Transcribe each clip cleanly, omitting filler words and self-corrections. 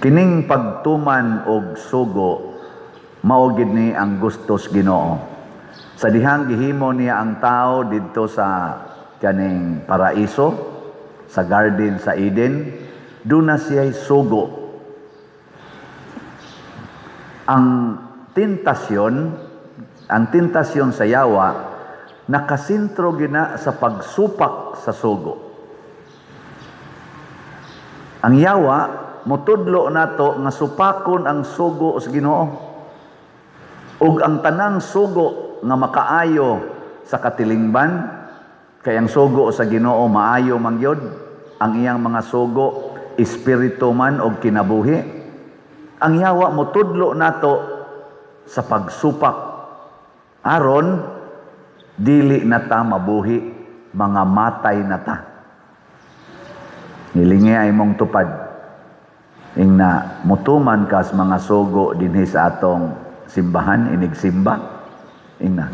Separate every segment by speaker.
Speaker 1: Kining pagtuman og sugo mao gid ni ang gustos Ginoo. Sa dihang gihimo niya ang tao didto sa kaning paraiso, sa garden sa Eden, duna siya'y sugo. Ang tentasyon sa yawa nakasentro gina sa pagsupak sa sugo. Ang yawa motudlo nato nga supakon ang sugo sa Ginoo. Ug ang tanang sugo nga makaayo sa katilingban, kay ang sugo sa Ginoo maayo man gyud, ang iyang mga sugo espiritu man og kinabuhi. Ang yawa motudlo nato sa pagsupak aron dili na ta mabuhi, mga matay na ta. Nilingi ay mong tupad. Ingna mutuman kas mga sugo dinhi sa atong simbahan, inigsimba. Ingna.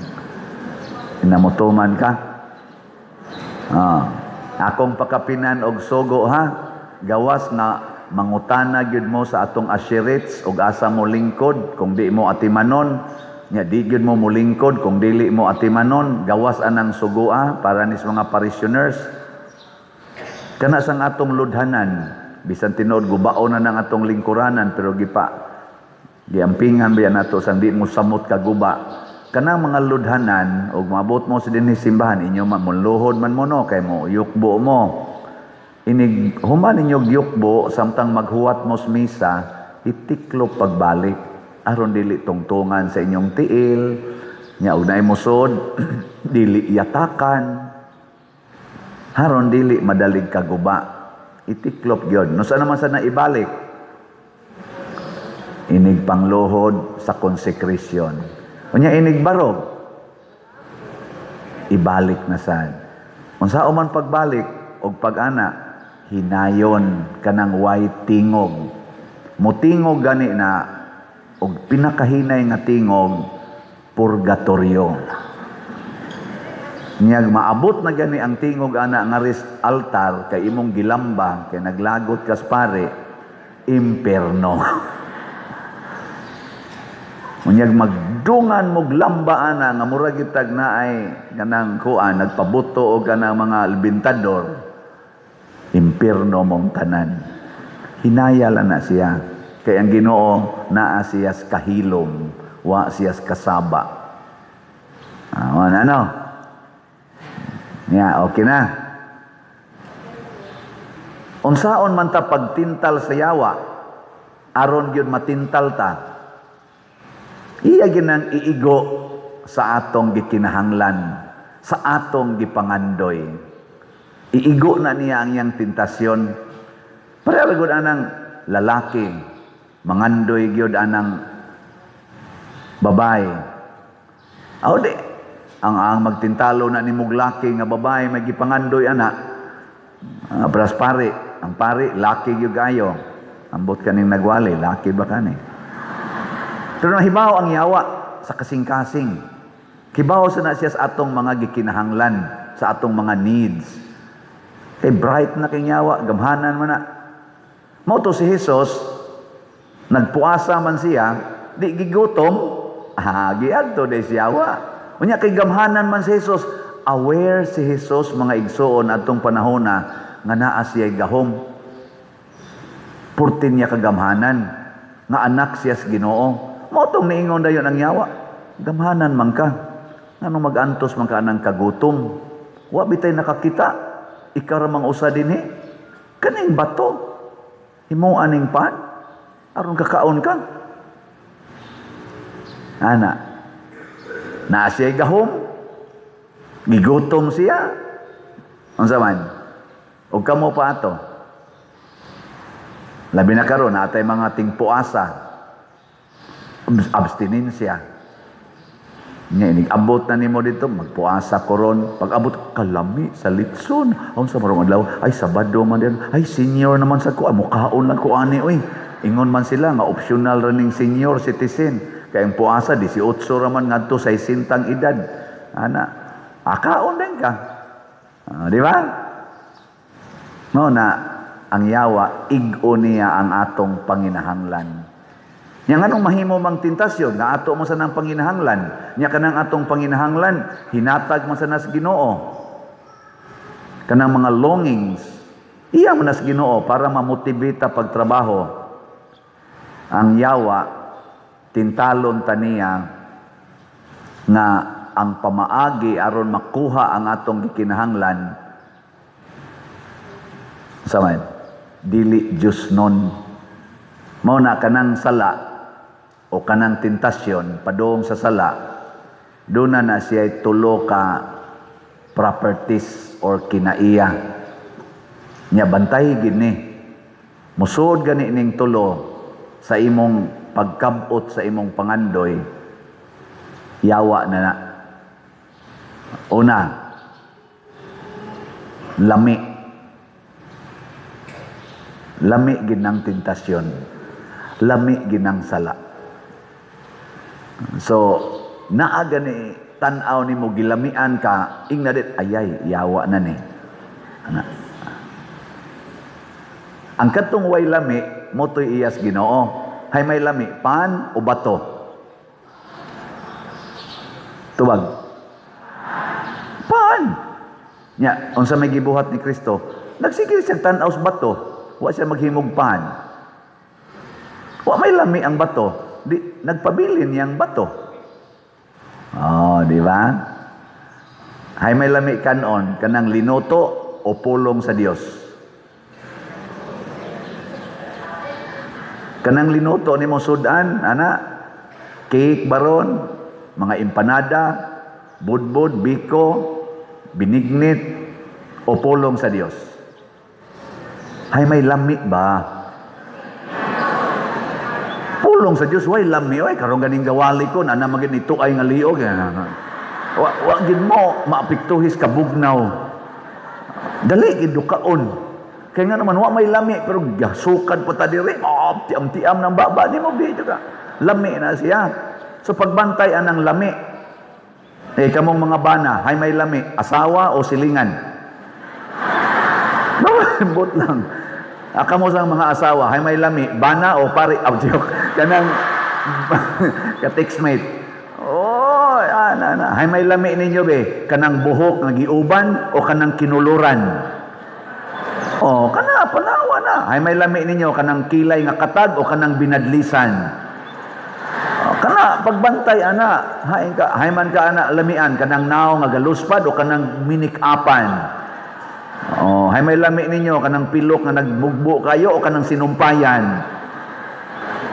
Speaker 1: Ingna mutuman ka. Akong pakapinan og sugo ha, gawas nga mangutana gyud mo sa atong usherates og asa mo lingkod kung di mo atimanon nya, di gyud mo molingkod kung dili mo atimanon. Gawas anang sugoa para nis mga parishioners. Kana sang atong ludhanan, bisan tinuod gubaon na ng atong lingkuranan, pero gipa giampingan biya nato sang di mo samot kaguba kanang mga ludhanan. Og maabot mo sa dinhi simbahan inyo, mamuluhod man mo, no, kay mo yukbo mo. Inig human ninyo yukbo, samtang maghuwat mo sa misa, itiklop pagbalik aron dili tungtungan sa inyong tiil nya, og naay musod dili yatakan, aron dili madalig kaguba. Itiklop gyud no. Sa naman sa naibalik inig pangluhod sa consecration, unya inig barog, ibalik na sad. Unsa man pagbalik og pag-ana? Hinayon, kanang way tingog. Mutingog gani na, og pinakahinay nga tingog, purgatorio. Niyag maabot na gani ang tingog ana nga ris altar kay imong gilamba kay naglagot kas pare, imperno. Unyag magdungan mog lamba ana nga murag gitag naay kanang kuan nagpabuto og kanang mga albintador, impierno mong tanan. Hinaya lang na siya. Kay ang Ginoo naa siya sa kahilom, wa siya sa kasaba. Ah, ano? Ya, okay na. Unsaon man ta pagtintal sa yawa, aron gyud matintal ta? Iya ginang iigo sa atong gikinahanglan, sa atong gipangandoy. Iigo na niya ang iyang tentasyon. Pareho gud anang lalaki, mangandoy gyud anang babae. Aw di, ang magtintalo na ni mong laki nga babae may gipangandoy ana. Pras pare, ang pare laki gyud kayo. Ambot kaning nagwali, laki ba kani? Pero nahibaw ang yawa sa kasing-kasing. Kibaw sa na siya sa atong mga gikinahanglan, sa atong mga needs. Kay bright na kay yawa, gamhanan man na. Mao to si Jesus, nagpuasa man siya, di gigutom, giadto di siya yawa. Unya kay gamhanan man si Jesus, aware si Jesus, mga igsuon, atong panahon na nga naa siya gahom. Purtin niya kagamhanan, nga anak siya sa Ginoo. Mao tong niingon dayon ang yawa, gamhanan man ka. Ngano magantos man ka anang kagutom? Wa bitay nakakita, ikaw ra mang usa dinhi. Kaning bato, himo aning pan, aron kakaon ka. Ana, naa siya gahom, gigutom siya. Unsa man? Og kamo pa ato. Labi na karon natay mga tingpuasa, abstinensya. Nya inig abot na nimo dito, magpuasa ko ron. Pag abot, kalami sa litson. Aon sa marong adlaw, ay Sabado man din. Ay senior naman sa ko, mukaon lang ko ani oy. Ingon man sila nga optional ra ning senior citizen. Kay ang puasa 18 ra man ngadto sa 60 edad. Ana, akaon din ka. Di ba? No na Ang yawa, ig-o niya ang atong panginahanglan. Nya nganong mahimo mang tentasyon nga ato mo sa nang panginahanglan? Nya kanang atong panginahanglan hinatag man sa nas Ginoo. Kanang mga longings iya man nas Ginoo para mamotibita pagtrabaho. Ang yawa tintalon taniya nga ang pamaagi aron makuha ang atong gikinahanglan sa man dili Diyos nun. Mao na kanang sala o kanang tentasyon padung sa sala, doon na siya tulo ka properties or kinaiya. Nya bantay gid ni. Musuod gani ning tulo sa imong pagkabot sa imong pangandoy, yawa na na. Una, lami. Lami gid ng tentasyon. Lami gid ng sala. So, naa gani tan-aw nimo gilamian ka, ingna dit ayay yawa na ni. Ana. Ang katong way lami mo to'y iyas Ginoo. Hay may lami, pan o bato? Tubag. Pan. Nya, unsa may gibuhat ni Kristo? Nagsige siya tan-aw sa bato. Wa siya maghimog pan. Wa may lami ang bato. Di, nagpabilin niyang bato. Oh, di ba? Hay may lami kanon, kanang linuto o pulong sa Dios. Kanang linuto nimo sudan, ana, cake baron, mga empanada, budbud, biko, binignit, o pulong sa Dios. Hay may lami ba? Pulong sa Dios, way lami, oy karon ganing gawali ko na magid nito ay nga liog. Wa wa gid mo maapektuhis kabugnaw. Dali gid dukaon. Kaya nga naman wa may lami pero gasukad pa ta diri. Oh, tiam-tiam ng baba nimo video ka. Lami na siya. So pagbantay anang lami. Eh kamong mga bana, hay may lami, asawa o silingan? Bot lang. Kamo sa mga asawa, hay may lami, bana o pare, oh, joke. Kanang ka-textmate. Oh, ana na. Hay may lami ninyo be, kanang buhok nga giuban o kanang kinuluran? Oh, kana panawa na. Hay may lami ninyo kanang kilay nga katag o kanang binadlisan? Oh, kana pagbantay ana, hay ka, hay man ka ana lamian kanang naong nga galuspad o kanang minikapan? Oh, hay may lami ninyo kanang pilok nga nagbugbo kayo o kanang sinumpayan?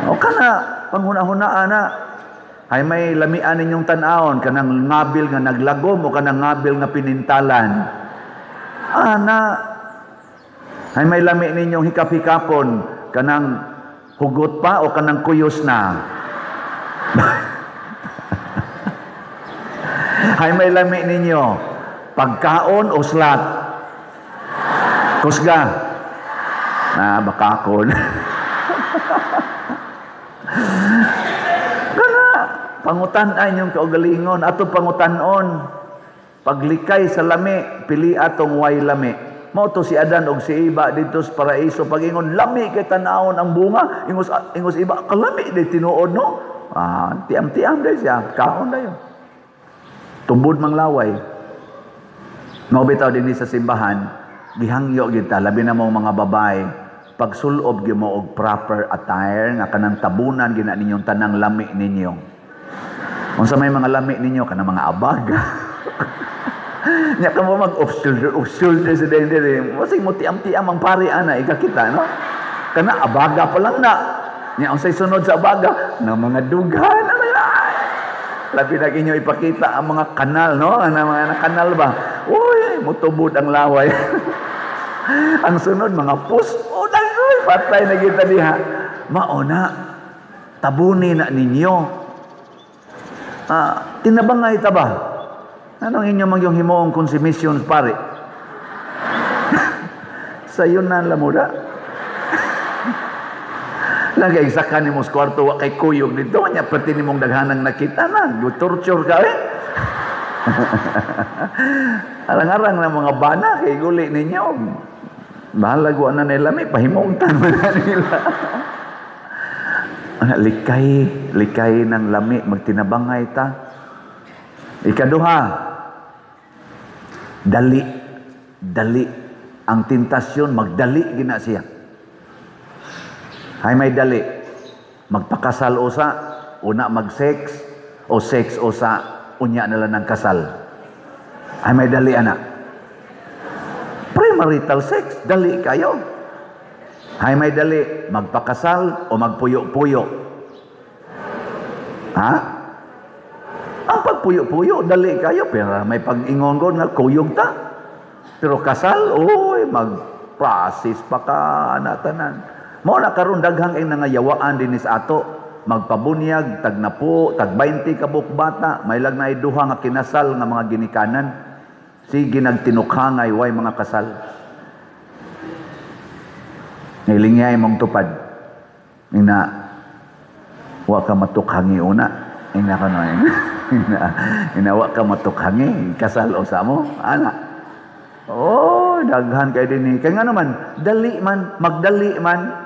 Speaker 1: O kana panghuna-huna ana. Hay may lamian ninyong tan-awon kanang ngabil nga naglagom o kanang ngabil nga pinintalan? Ana. Hay may lami ninyong hikap-hikapon kanang hugot pa o kanang kuyos na? Hay may lami ninyo pagkaon o slat? Kusga. Na bakakon. Kana pangutan-ay inyong kaugalingon ato pangutan-on. Paglikay sa lami, pili atong way lami. Mao to si Adan og si Eva didto sa paraiso pagingon lami kay tan-awon ang bunga, ingos ingos iba kalami di tinuod no. Ah, tiam-tiam day siya, kaon dayon. Tubod mang laway. Mao bitaw dinhi sa simbahan, gihangyo gyud ta labi na mong mga babae pagsulob gyud mo og proper attire nga kanang tabunan gyud na ninyong tanang lami ninyo. Unsa may mga lami ninyo kanang mga abag. Nya kamo mag off shoulder sa dere. Masig mo tiam-tiam ang pare ana ikakita no. Kana abaga pa lang na. Nya unsay sunod sa abaga na mga dughan ana. Labi na inyo ipakita ang mga kanal no, ana mga kanal ba. Uy, mutubod ang laway. Ang sunod mga pus, oh, daghoy, patay na kita diha. Mao na tabuni na ninyo. Ah, tinabangay ta ba? Anong inyo mang yung himuong konsumisyon pare? Sayon na lamuda. Nagaisakan ni mo sa kwarto, wa kay kuyog dito, nya pati nimong daghanang nakita na, torture ka eh. Arang-arang na mga bana kay guli ninyo. Bahalag wa na nila may pahimungtan man na nila. Ana, likay, likay ng lami, magtinabangay ta. Ikaduha, dali, dali. Ang tentasyon, magdali gina siya. Hay may dali, magpakasal usa, una mag-sex, o sex usa, unya nila ng kasal. Ay may dali, anak. Premarital sex, dali kayo. Hay may dali, magpakasal o magpuyo-puyo. Ha? Ang pagpuyo-puyo, dali kayo, pero may pag-ingon nga, kuyog ta. Pero kasal, oy, mag-process pa ka, anak tanan. Mao na karon daghang ang nangayawaan dinhi sa ato, magpabunyag, tag napo, tag 20 ka buok bata, may lag na duha nga kinasal nga mga ginikanan. Sige nagtinukhangay way mga kasal. Nilingay mong tupad. Ina, wa ka matukhangi una. Ina ka no. Ina, ina wa ka matukhangi, kasal usa mo, ana. Oh, daghan kay dinhi. Kay nga naman, dali man, magdali man.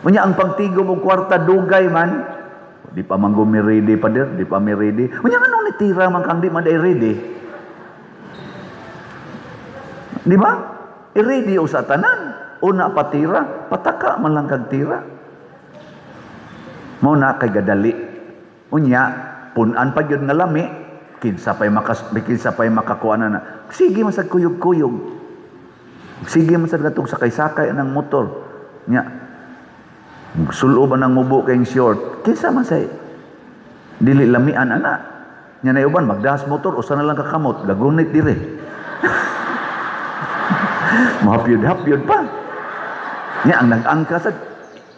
Speaker 1: Unya ang pagtigom og kwarta dugay man. Di pa man gumi ready pa dir, di pa mi ready. Unya nganong nitira man kang di man day ready? Di ba? I-ready usa tanan. Una patira, pataka man lang kag tira. Mao na kay gadali. Unya pun-an pa gyud nga lami, kinsa pay makakuha na na. Sige man sad kuyog-kuyog. Sige man sad katong sakay-sakay ng motor. Nya sulo ba nang mubo kayong short? Kinsa man say dili lamian ana. Nya na uban magdas motor usa na lang kakamot, gagunit dire. Mahapyod-hapyod pa. Nya ang nag-angka sad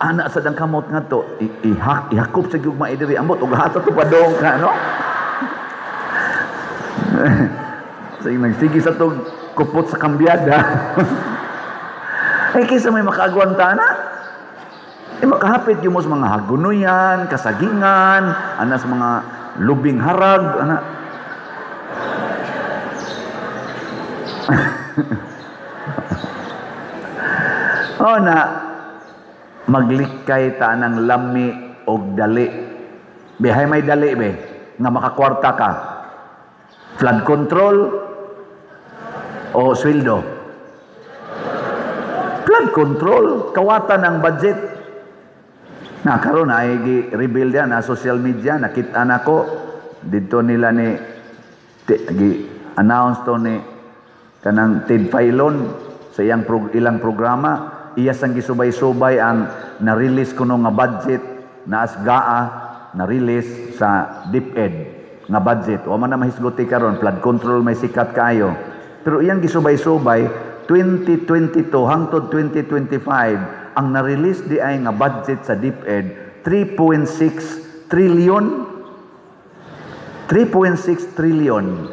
Speaker 1: ana sad ang kamot ngadto, ihakop sa gugma diri ambot ug hata to padong ka no. Sige nagsige sa tog kupot sa kambyada. Ay kinsa may makaagwanta na? Eh, makahapit yung mo sa mga hagunoyan, kasagingan, ana sa mga lubing harag, ana. O na, maglikay ta ng lami og dali. Bihay may dali, be, nga makakwarta ka. Flood control o sweldo? Flood control, kawatan ang budget. Na karon ay gi-reveal yan na social media, nakita nako didto nila ni gi-announce to ni kanang Ted Failon sa iyang ilang programa, iya sang gisubay-subay ang na-release kuno nga budget na asgaa na-release sa DepEd nga budget. Wa man na mahisguti karon, flood control may sikat kaayo. Pero iyang gisubay-subay 2022 hangtod 2025 ang na-release di ay nga budget sa DepEd 3.6 trillion. 3.6 trillion.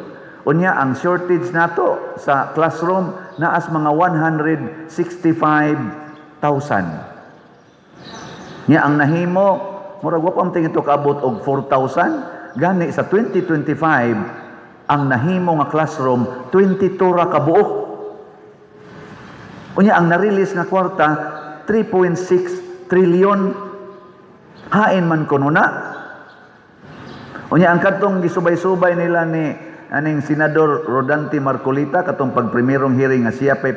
Speaker 1: Unya ang shortage nato sa classroom naas mga 165,000. Nya ang nahimo murag wa pa man tingin to kaabot og 4,000, gani sa 2025 ang nahimo nga classroom 22 ra ka buok. Unya ang na-release nga kwarta 3.6 trillion. Hain man kuno na. Unya ang kadtong gisubay-subay nila ni aning Senador Rodante Marcolita katong pagprimerong hearing nga siya pay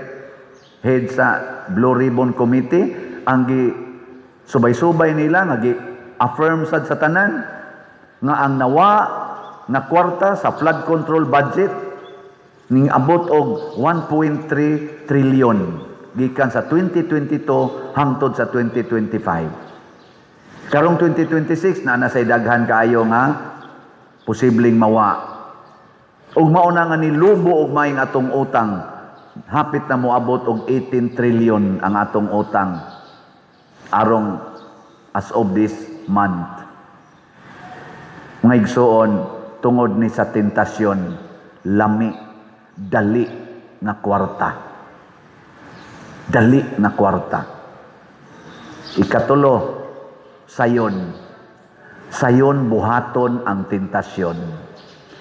Speaker 1: head sa Blue Ribbon Committee, ang gisubay-subay nila nga gi-affirm sad sa tanan nga ang nawa nga kwarta sa flood control budget ning abot og 1.3 trillion gikan sa 2022 hangtod sa 2025. Karong 2026 naa na say daghan kaayo nga posibleng mawa. Ug mao na nga nilubo og maayong atong utang, hapit na moabot og 18 trillion ang atong utang arong as of this month. Mga igsuon, tungod ni sa tentasyon, lami, dali nga kwarta. Dali na kwarta. Ikatulo, sayon. Sayon buhaton ang tentasyon.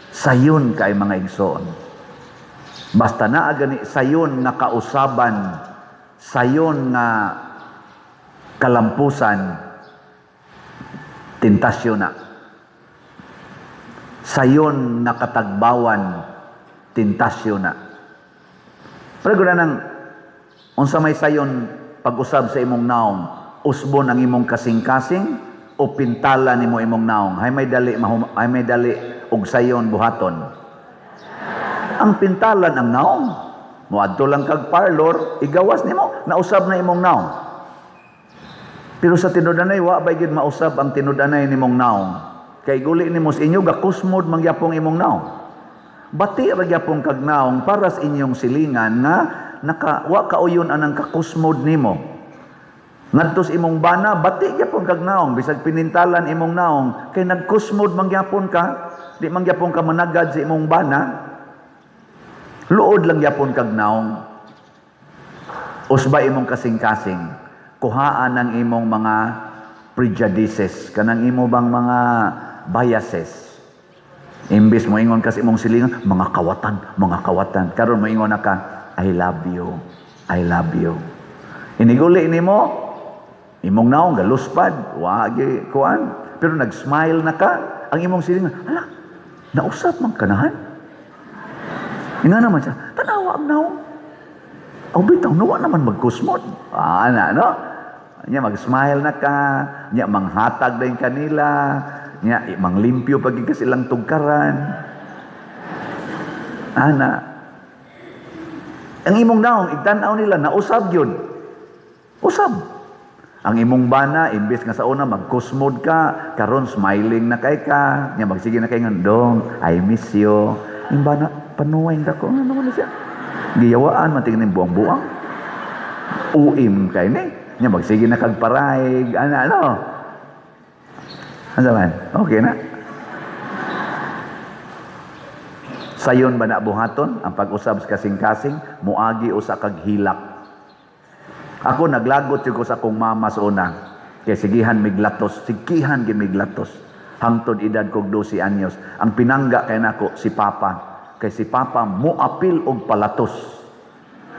Speaker 1: Sayon kay mga igsoon. Basta naa gani sayon nga kausaban Sayon nga kalampusan, tentasyon na. Sayon nga katagbawan, tentasyon na. Pero guna nang unsa may sayon pag-usab sa imong naong, usbon ang imong kasing-kasing o pintala nimo imong naong? Hay may dali og sayon buhaton. Ang pintalan ang naong. Moadto lang kag parlor, igawas nimo, nausab na imong naong. Pero sa tinud-anay, wa bay gyud mausab ang tinud-anay nimong naong. Kay guli nimo sa inyo, gakusmod mangyapong imong naong. Bati ra gyapon kag naong para sa inyong silingan nga naka wa kauyon anang kakusmod nimo. Ngadto sa imong bana, bati gyapon kag naong, bisag pinintalan imong naong, kay nagkusmod mangyapon ka, di mangyapon ka managad sa imong bana. Luod lang gyapon kag naong. Usba imong kasing-kasing, kuhaan ang imong mga prejudices, kanang imo bang mga biases. Imbis mo ingon ka sa imong silingan, "Mga kawatan, mga kawatan." Karon moingon na ka, "I love you, I love you." Iniguli nimo, imong naong galuspad, wa gi kuan, pero nag-smile na ka, ang imong silingan, "Hala, nausap man kanahan." Inga naman siya, "Tanawa ang naong. Aw bitaw, nawa naman magkusmod." Ah, ana, no? Nya mag-smile na ka, nya manghatag din kanila, nya manglimpyo pag ka silang tugkaran. Ana. Ang imong naong, igtan-aw nila, nausab yun. Usab. Ang imong bana, imbes nga sa una magkusmod ka, karon smiling na kay ka, nya magsige na kay nga, "Dong, I miss you." Yung bana, "Panuway ko, ano naman na siya? Giyawaan, matingin buang-buang. Uim kay ni." Nya magsige na kag paraig, ana, ano? Ano man? Okay na? Sayon ba na buhaton ang pag-usab sa kasing-kasing, muagi usa kag hilak. Ako naglagot jud ko sa akong mama sa una. Kay sigihan miglatos, sigihan gi miglatos. Hangtod edad kog 12 anyos. Ang pinangga kay nako si Papa. Kay si Papa moapil og palatos.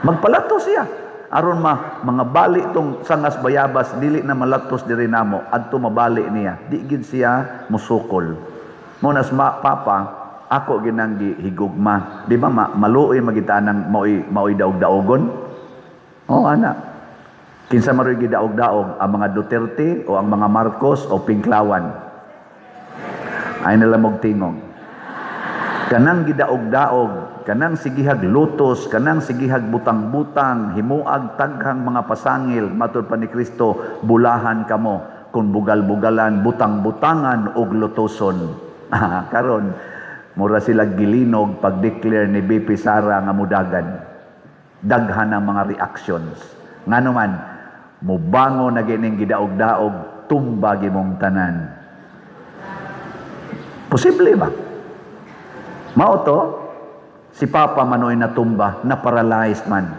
Speaker 1: Magpalatos siya. Aron ma mga bali tong sangas bayabas dili na malatos diri namo, adto mabali niya. Di gid siya musukol. Mo nas ma, Papa, ako ginang gihigugma. Di ba maluoy magita nang maoy maoy daog-daogon? Oh, ana. Kinsa maroy gidaog-daog, ang mga Duterte o ang mga Marcos o Pinklawan? Ay nila tingog. Kanang gidaog-daog, kanang sigihag lutos, kanang sigihag butang-butang, himuag taghang mga pasangil, matud pa ni Kristo, bulahan kamo kung bugal-bugalan, butang-butangan og lutoson. Karon mura sila gilinog pag-declare ni BP Sara nga mudagan. Daghan ang mga reactions. Ngano man, mubango na gining gidaog-daog, tumba gimong tanan. Posible ba? Mao to, si Papa manoy natumba, na paralyzed man.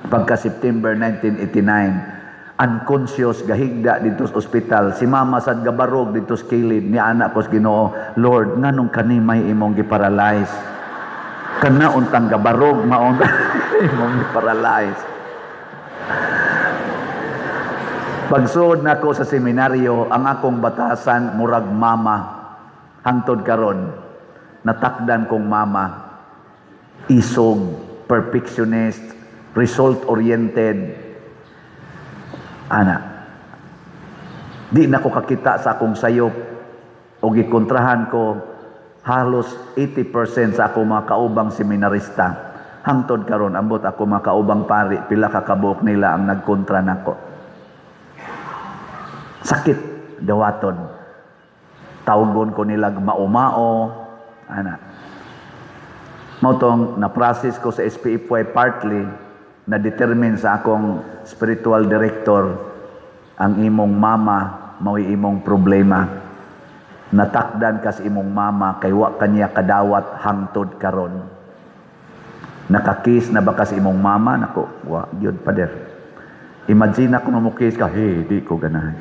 Speaker 1: Pagka September 1989, unconscious, gahigda dito sa ospital. Si Mama sad gabarog dito sa kilid, ni anak ko sa Ginoo, "Lord, nganong kanimay imong giparalyze? Kana untang gabarog maong imong giparalyze." Pagsuod nako sa seminaryo, ang akong batasan murag mama. Hangtod karon, natakdan kong mama, isog, perfectionist, result-oriented. Ana, di na ko kakita sa akong sayop o gikontrahan ko halos 80% sa akong mga kaubang seminarista. Hangtod karon, ambot ako mga kaubang pari, pila ka kabuok nila ang nagkontra nako. Sakit dawaton. Tawgon ko nila maumao, ana. Mao tong na-process ko sa SPFY partly na determine sa akong spiritual director, ang imong mama mao'y imong problema. Natakdan ka sa imong mama kay wa kaniya kadawat hangtod karon. Nakakiss na ba ka sa imong mama? Nako, wa gyud, pader. Imagine ako mo kiss ka, "Hey, di ko ganahan."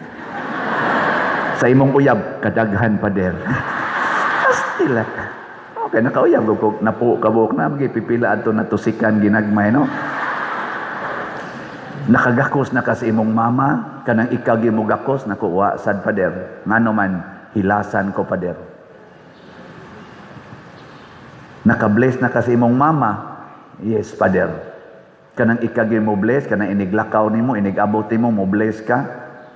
Speaker 1: Sa imong uyab, kadaghan, pader. Pastila. Okay, nakauyab ko napo kabuok na magipipila adto natusikan ginagmay, no. Nakagakos na ka sa imong mama, kanang ikaw gimugakos, naku, wa sad, Father. Ngano man, hilasan ko, Father. Nakabless na ka sa imong mama? Yes, Father. Kanang ikaw mo bless, kanang iniglakaw nimo, inigabot nimo, mo bless ka?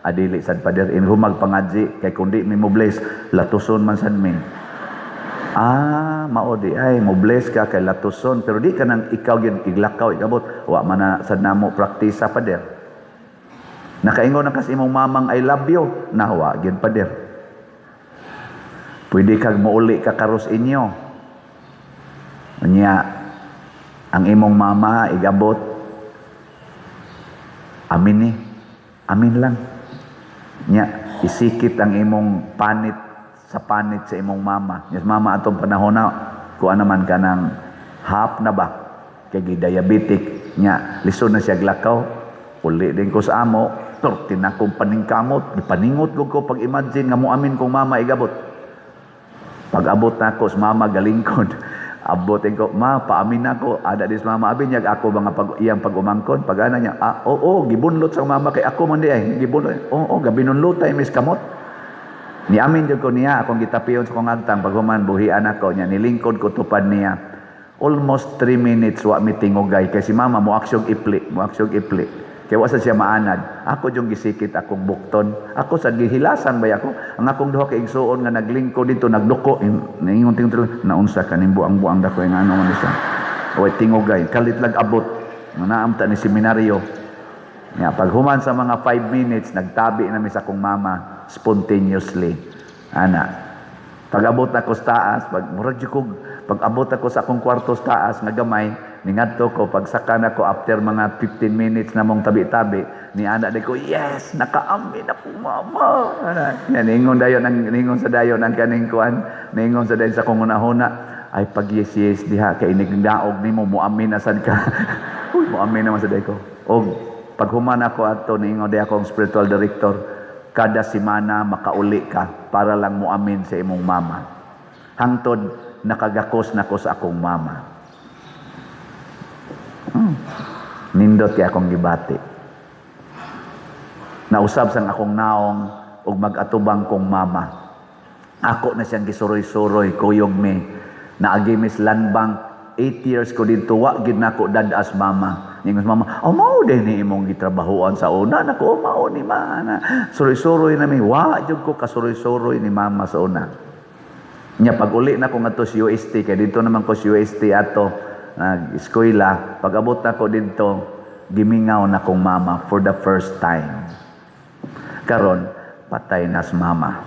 Speaker 1: Adili sad, Father. Inhumag pangadji, kay kundi mi mo bless, latuson man sad mi. Ah, mao di ay mo bless ka kay latuson, pero di ka nang ikaw gyud iglakaw, igabot, wa man na sad namo praktisa, Father. Nakaingon na kas imong mamang "I love you"? Nawa gyud, Father. Pwede kag muuli ka karos inyo. Unya ang imong mama igabot, amin ni, amin lang. Nya isikit ang imong panit sa panit sa imong mama. Yes, mama atong panahon na kuan naman ka ng half na ba? Kay diabetic nya, lisod na siya glakaw. Uli din ko sa amo, torti na akong paningkamot, gipaningot ko ko pag imagine nga mo amin kong mama igabot. Pag abot na ako sa mama galingkod, abot ko, "Ma, paamin ako." Ada dis mama, abi niya ako mga pag iyang pag-umangkon, pag ana niya, "Ah, oo," gibunlot sa mama kay ako man di ay, gibunlot. "Oo, gabinunlotay mis kamot." Niamin jud ko niya, akong gitapion sa kong agtang, pag human buhian ako niya, nilingkod ko tupad niya. Almost 3 minutes wa mi tingugay kay si mama mo aksyog ipli, mo aksyog ipli. Kay wa sa siya maanad. Ako jung gisikit akong bukton. Ako sa gihilasan bay ako. Ang akong duha ka igsuon nga naglingkod dito nagduko, niingon tingog, "Naunsa kaning buang-buang dako nga ano man siya." Way tingugay, kalit lag abot. Naam ta ni seminaryo. Ya, pag human sa mga 5 minutes, nagtabi na mi sa akong mama spontaneously. Ana. Pag abot ako sa taas, pag murag jud ko, pag abot ako sa akong kwarto sa taas nga gamay, ningadto ko, pagsaka nako after mga 15 minutes na mong tabi-tabi, ni ana di ko, "Yes, nakaamin ako, mama." Ana, yan, ningon dayon ang ningon sa dayon ang kaning kuan, ningon sa dayon sa akong hunahuna, "Ay pag yes yes diha kay inigdaog nimo moamin na sad ka." Uy, moamin naman sa day ko. Og pag human ako ato, niingon di akong spiritual director, "Kada semana makauli ka para lang moamin sa imong mama." Hangtod nakagakos na ko sa akong mama. Nindot kay akong gibati. Nausab sang akong naong ug mag-atubang kong mama. Ako na siyang gisuroy-suroy, kuyog mi. Naagi mis Land Bank, 8 years ko dito, wa gid nako dad-as mama. Ningon sa mama, "Oh, mao din ni imong gitrabahoan sa una." Nako, "Oh, mao ni ma." Suroy-suroy na mi, wa jud ko kasuroy-suroy ni mama sa una. Nya pag uli na ko ngadto sa UST, kay dito naman ko sa UST ato nag-eskwela, pag abot na ko dito, gimingaw na kong mama for the first time. Karon patay na sa mama.